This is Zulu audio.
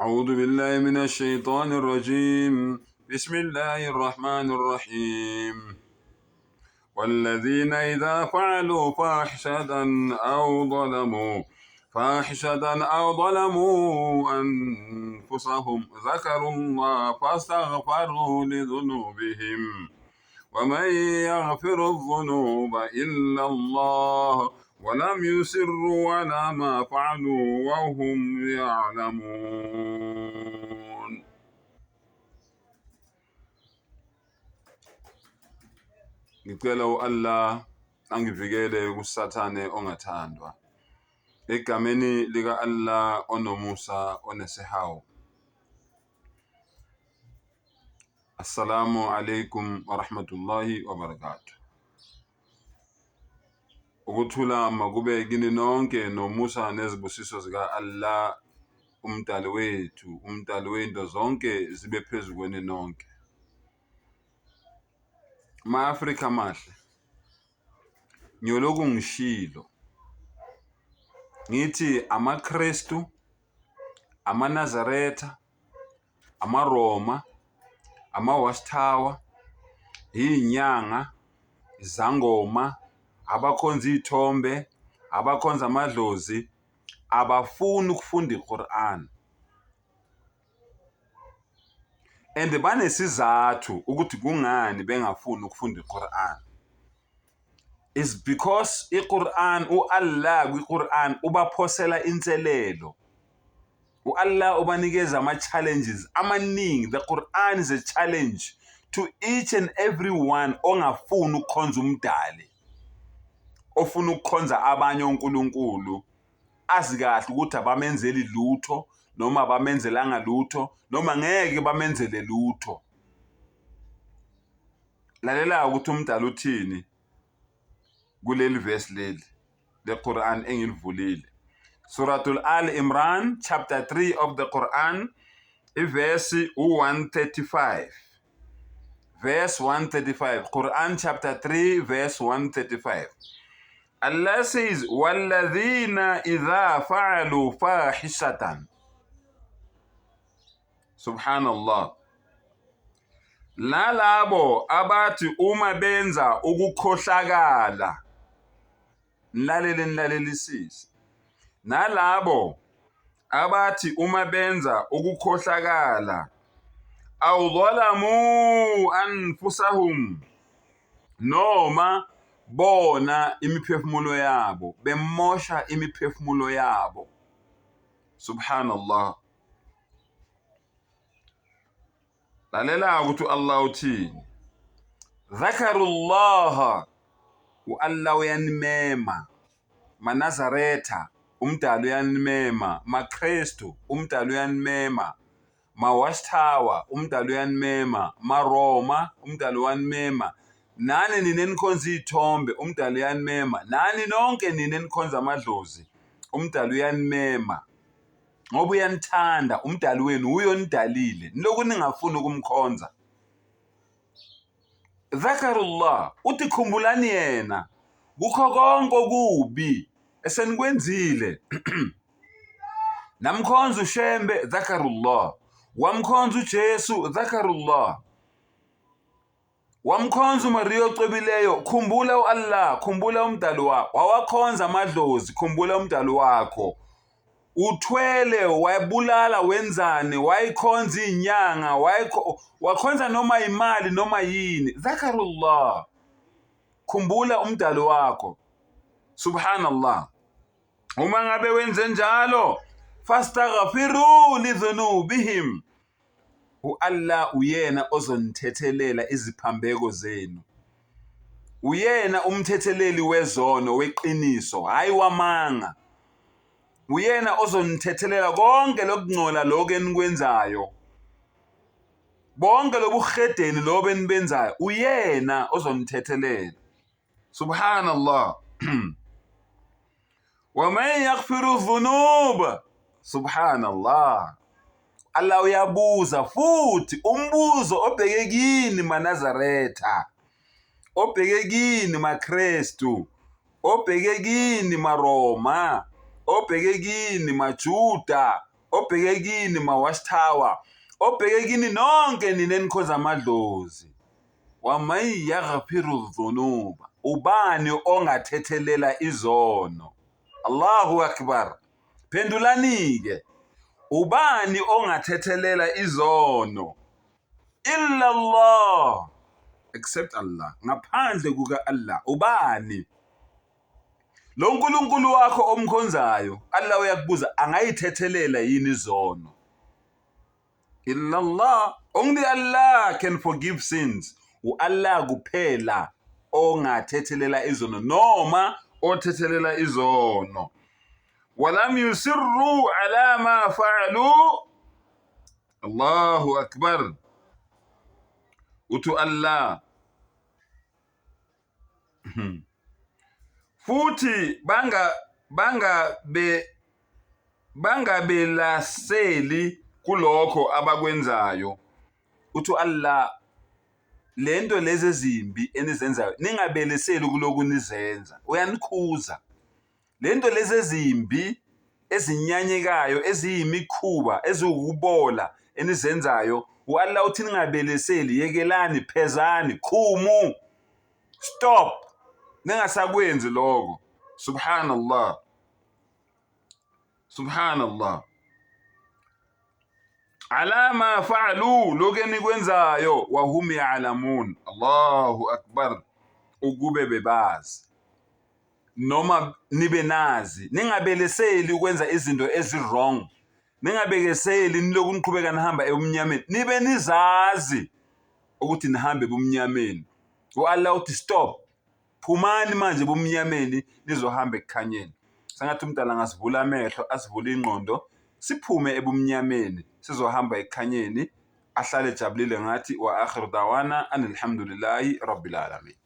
أعوذ بالله من الشيطان الرجيم بسم الله الرحمن الرحيم والذين إذا فعلوا فاحشة أو ظلموا فاحشة أو ظلموا أنفسهم ذكروا الله فاستغفروا لذنوبهم ومن يغفر الذنوب إلا الله ولم يسروا على ما فعلوا وهم يعلمون. Ngicela u-Allah angivikele kuSathane ongathandwa. Egameni lika-Allah onomusa onesihawu. Assalamu alaikum wa rahmatullahi wa barakatuh. Ukuthula makube kini nonke nomusa nezibusiso zika-Allah umdali wethu, umdali wey'nto zonke zibe phezu kwenu nonke. Ma-Afrika amahle, ngiyolokhu ngishilo ngithi amaKrestu, amaNazaretha, amaRoma, ama-Watchtower, iy'nyanga, izangoma, abakhonza iy'thombe, abakhonza amadlozi, abafuni ukufunda iQur'an. And banesizathu ukuthi kungani bengafuni ukufunda iQur'an. Is because iQur'an, u-Allah kwiQur'an ubaphosela inselelo. U-Allah ubanikeza ama-challenges amaningi. The Quran is a challenge to each and every one ongafuni ukukhonza umdali, ofuna ukukhonza abanye onkulunkulu, azi kahle ukuthi abamenzeli lutho noma abamenzelanga lutho noma ngeke bamenzele lutho. Lalela ukuthi umdali uthini kuleli verse leli leQuran engilivulile. Suratul Al Imran chapter 3 of the Quran ivesi u-135 verse 135 Quran chapter 3 verse 135 Allah says walladhina idha fa'alu fahishatan Subhanallah nalabo abathi uma benza ukukhohlakala nilalele nilalelisise nalabo abathi uma benza ukukhohlakala aw dhalamu anfusahum noma bona imiphefumulo yabo bemosha imiphefumulo yabo subhanallah Lalela ukuthi u-Allah uthini. Dhakarullaha, u-Allah uyanimema. MaNazaretha, umdali uyanimema. MaKrestu, umdali uyanimema. Ma-Watchtower, umdali uyanimema. MaRoma, umdali uyanimema. Nani nina enikhonza iy'thombe, umdali uyanimema. Nani nonke nina enikhonza amadlozi, umdali uyanimema. Ngoba uyanithanda umdali wenu uye onidalile nilokhu ningafuni ukumkhonza. Dhakarullah uthi khumbulani yena kukho konke okubi esenikwenzile. Namkhonza uShembe dhakarullah, wamkhonza uJesu dhakarullah. Wamkhonza uMariya ocwebileyo, khumbula u-Allah, khumbula umdali wakho. Wawakhonza amadlozi, khumbula umdali wakho. Uthwele, wabulala, wenzani, wayikhonza iy'nyanga, wakhonza noma imali noma yini. Dhakarullah, khumbula umdali wakho. Subhanallah. Uma ngabe wenze njalo, fastaghfiru lidhunubihim, U-Allah uyena ozonithethelela iziphambeko zenu. Uyena umthetheleli wezono weqiniso, hhayi wamanga. Uyena ozonithethelela konke lokungcola lokhu enikwenzayo. Bonke lobuhedeni lobo enibenzayo, uyena ozonithethelela. Subhanallah. Waman yaghfiru dhunub. Subhanallah. Allah uyabuza futhi umbuzo obheke kini maNazaretha, obheke kini maKrestu, obheke kini maRoma, obheke kini maJuda, Obheke kini ma-watchtower, obheke kini nonke nina enikhonza amadlozi. Waman yaghfiru dhunuba, ubani ongathethelela izono? Allahu akbar. Phendulani-ke, ubani ongathethelela izono? Illa Allah, except Allah, ngaphandle kuka Allah. Ubani? Lo nkulunkulu wakho omkhonzayo, Allah uyakubuza, angayithethelela yini izono? Illa Allah, only Allah can forgive sins. U-Allah kuphela ongathethelela izono noma othethelela izono. Walam yusirru ala ma fa'alu. Allahu akbar. Uthi Allah Futhi banga bangabe bangabelaseli kulokho abakwenzayo. Uthi Allah lento lezi ezimbi enizenzayo ningabeleseli kulokhu nizenza. Uyanikhuza. Lento lezi ezimbi ezinyanyekayo eziyimikhuba eziwukubola enizenzayo u-Allah uthi ningabeleseli yekelani phezani khumu stop ningasakwenzi lokho subhanallah subhanallah ala ma fa'alu lokhu enikwenzayo wahum ya'lamun Allahu akbar ukube bebazi noma nibe nazi ningabeleseli ukwenza izinto ezi-wrong ningabekeseli niloku niqhubeka nihamba ebumnyameni nibe nizazi ukuthi nihambe ebumnyameni u-Allah uthi stop phumani manje ebumnyameni nizohamba ekukhanyeni sengathi umdala angasivula amehlo asivule ingqondo siphume ebumnyameni sizohamba ekukhanyeni ahlale ejabulile ngathi wa akhiru dawana anilhamdulillahi rabbil alamin.